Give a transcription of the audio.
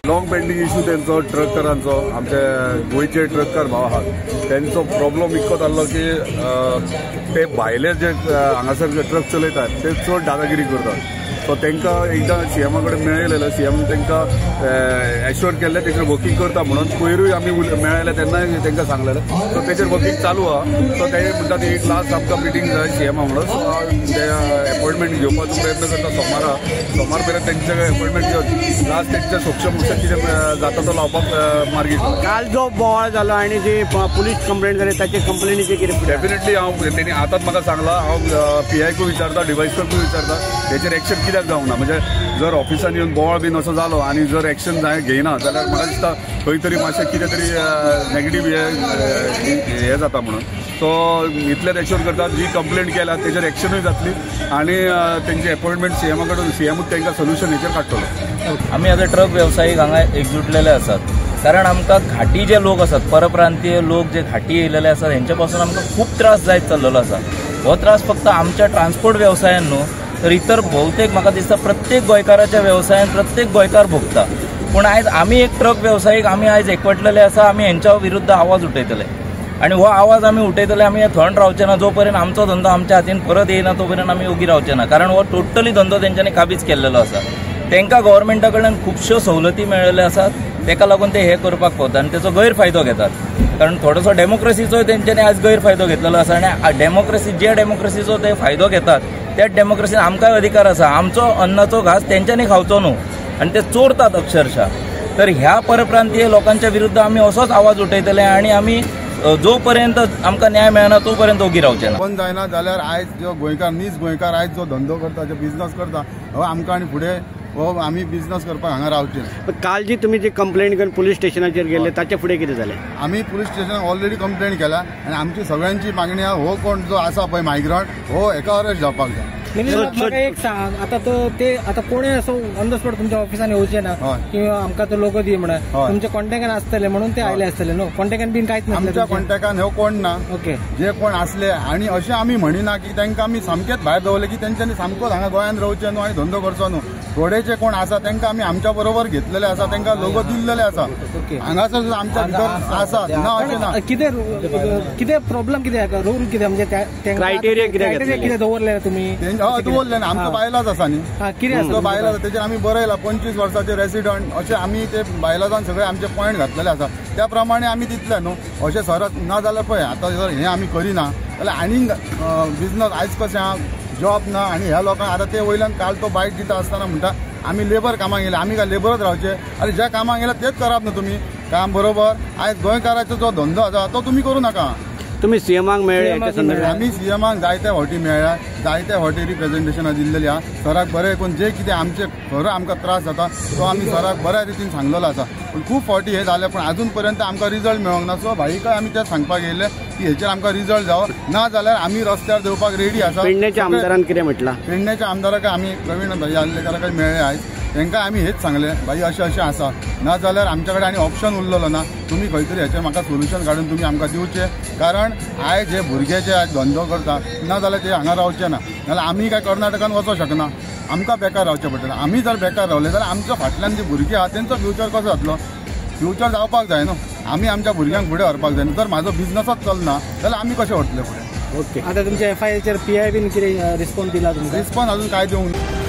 Long pending issue तेंचो ट्रकरांचो, आमचे गोंयचे ट्रकर भाव आहात तेंचो प्रॉब्लम इतको जाल्लो की ते भायले जे हांगासर ट्रक चलयतात ते चड दादागिरी करतात. सो तांकां एकदां सीएमा कडेन मेळयलेलो, सीएम तांकां एश्योर केल्लें तेचेर वर्कींग करता म्हणून. पयरूय आमी मेळ्ळेले तेन्नाय तांकां सांगलेलें. सो तेचेर वर्कींग चालू आहा. सो ते म्हणटात एक लास्ट आमकां मिटींग जाय सीएमा म्हणून. सो ते एपॉयंटमेंट घेवपाचो प्रयत्न करता सोमारा. सोमार मेरेन तेंचे एपॉयंटमेंट घेवन लास्ट तेंचे सोक्ष मोक्ष कितें जाता तो लावपाक मार्गी. काल जो बोवाळ जालो आनी जी पुलीस कंप्लेंट जाली ताचे कंप्लेनीचे कितें? डेफिनेटली हांव तेणी आतांच म्हाका सांगलां, हांव पीआयकूय विचारता, डिवायसकूय विचारता तेचेर एक्शन कित्याक जावंक ना. म्हणजे जर ऑफिसान येवन बोवाळ बीन असो जालो आनी जर एक्शन जाय घेयना जाल्यार म्हाका दिसता खंय तरी मातशें कितें तरी नेगेटीव हें जाता म्हणून. सो इतलेंच एश्योर करता जी कंप्लेंट केल्या तेचेर एक्शनूय जातली आनी तेंची एपॉयंटमेंट सीएमा कडेन, सीएमूच तांकां सोल्युशन हेचेर काडटलो. आमी आतां ट्रक वेवसायीक हांगा एकजुटलेले आसात कारण आमकां घाटी जे लोक आसात, परप्रांतीय लोक जे घाटी येयलेले आसात हेंच्या पासून आमकां खूब त्रास जायत चल्लेलो आसा. हो त्रास फक्त आमच्या ट्रान्सपोर्ट वेवसायान न्हू तर इतर बहुतेक म्हाका दिसता प्रत्येक गोंयकाराच्या वेवसायान प्रत्येक गोंयकार भोगता. पूण आयज आमी एक ट्रक वेवसायीक आमी आयज एकवटलेले आसा, आमी हेंच्या विरुद्ध आवाज उठयतले आनी हो आवाज आमी उठयतले. आमी थंड रावचे ना जो पर्यंत आमचो धंदो आमच्या हातीन परत येयना तो पर्यंत आमी ओगी रावचे ना, कारण हो टोटली धंदो तेंच्यांनी काबीज केल्लेलो आसा. तांकां गव्हर्मेंटा कडल्यान खुबश्यो सवलती मेळिल्ल्यो आसात, ताका लागून ते हे करपाक पावता आनी तेचो गैरफायदो घेतात. कारण थोडोसो डेमोक्रेसीचोय तेंच्यांनी आयज गैरफायदो घेतलेलो आसा आनी डेमोक्रेसी जे डेमोक्रेसीचो ते फायदो घेतात त्याच डेमोक्रेसीन आमकांय अधिकार आसा. आमचो अन्नाचो घास तेंच्यांनी खावचो न्हू आनी ते चोरतात अक्षरशः. तर ह्या परप्रांतीय लोकांच्या विरुद्ध आमी असोच आवाज उठयतले आनी आमी जो पर्यंत आमकां न्याय मेळना तो पर्यंत ओगी रावचे ना. बंद जायना जाल्यार आयज जो गोंयकार, नीज गोंयकार आयज जो धंदो करता, जो बिजनस करता, हो आमकां आनी फुडें हो आमी बिजनस करपाक हांगा रावचे ना. काल जी तुमी जी कंप्लेंट करून पुलीस स्टेशनाचेर गेले ताचे फुडें कितें जालें? आमी पुलीस स्टेशनाक ऑलरेडी कंप्लेंट केला आनी आमची सगळ्यांची मागणी आहा हो कोण जो आसा पळय मायग्रंट हो हेका अरेस्ट जावपाक जाय. म्हाका एक सांग, आतां तो ते आतां कोणूय असो ऑन the spot तुमच्या ऑफिसान येवचे ना की आमकां तो लोगो दी म्हणून, तुमच्या कॉन्टेक्टान आसतले म्हणून ते आयले आसतले न्हू? कॉन्टेक्टान बीन कांयच नासलें आमच्या कॉन्टेक्टान, ह्यो कोण ना. ओके, जे कोण आसले आनी अशें आमी म्हणिना की तांकां आमी सामकेच भायर दवरले की तेंच्यांनी सामकोच हांगा गोंयांत रावचें न्हू आनी धंदो करचो न्हू. थोडे जे कोण आसा तांकां आमी आमच्या बरोबर घेतलेले आसा, तांकां लोगो दिल्लेले आसा. हांगासर आमच्या भितर आसा ना अशें ना. कितें कितें प्रॉब्लम कितें रूल कितें म्हणजे क्रायटेरिया कितें दवरलें तुमी? हय दवरलें ना, आमचो बायलाज आसा न्ही, कितें आमचो बायलाज आसा तेचेर आमी बरयला 25 वर्साचे रेसिडंट अशें आमी ते बायलाजान सगळे आमचे पॉयंट घातलेले आसा त्या प्रमाणे आमी दितले न्हू. अशें सरत ना जाल्यार पळय आतां जर हें आमी करिना जाल्यार आनीक बिजनस आयज कशें आहा जॉब ना आनी ह्या लोकांक आतां ते वयल्यान काल तो बायट दिता आसतना म्हणटा आमी लेबर कामाक गेले, आमी काय लेबरच रावचे? आनी ज्या कामाक गेले तेच कराप न्हू तुमी काम बरोबर. आयज गोंयकाराचो जो धंदो आसा तो तुमी करूं नाका. तुमी सीएमाक मेळ्ळे? आमी सीएमाक जायते फावटी मेळ्ळ्या, जायते फावटी रिप्रेझेंटेशनां दिल्लेली आहा. सराक बरें करून जे कितें आमचे खरो आमकां त्रास जाता तो आमी सराक बऱ्या रितीन सांगलेलो आसा. पूण खूब फावटी हें जालें पूण आजून पर्यंत आमकां रिजल्ट मेळोंक ना. सो भाईकय आमी तें सांगपाक येयल्ले की हेचेर आमकां रिजल्ट जावो, ना जाल्यार आमी रस्त्यार देंवपाक रेडी आसा. पेडण्याच्या आमदारान कितें म्हटलां? पेडण्याच्या आमदाराक आमी प्रवीण भाई आर्लेकाराकय मेळ्ळे आयज, तांकां आमी हेच सांगलें भाई अशें अशें आसा, ना जाल्यार आमच्या कडेन आनी ऑप्शन उरलेलो ना, तुमी खंय तरी हेचेर म्हाका सोल्युशन काडून तुमी आमकां दिवचें. कारण आयज हे भुरगे जे आयज धंदो करता ना जाल्यार ते हांगा रावचे ना, नाजाल्यार आमी काय कर्नाटकान वचोंक शकना, आमकां बेकार रावचें पडटलें. आमी जर बेकार रावले जाल्यार आमच्या फाटल्यान जे भुरगे आहा तेंचो फ्युचर कसो जातलो? फ्युचर जावपाक जाय न्हू, आमी आमच्या भुरग्यांक फुडें व्हरपाक जाय न्हू. जर म्हाजो बिजनसच चलना जाल्यार आमी कशें व्हरतले फुडें? ओके, आतां तुमच्या एफआयआरचेर पीआय बीन कितें रिस्पॉन्स दिला तुमकां? रिस्पॉन्स अजून कांय दिवंक ना.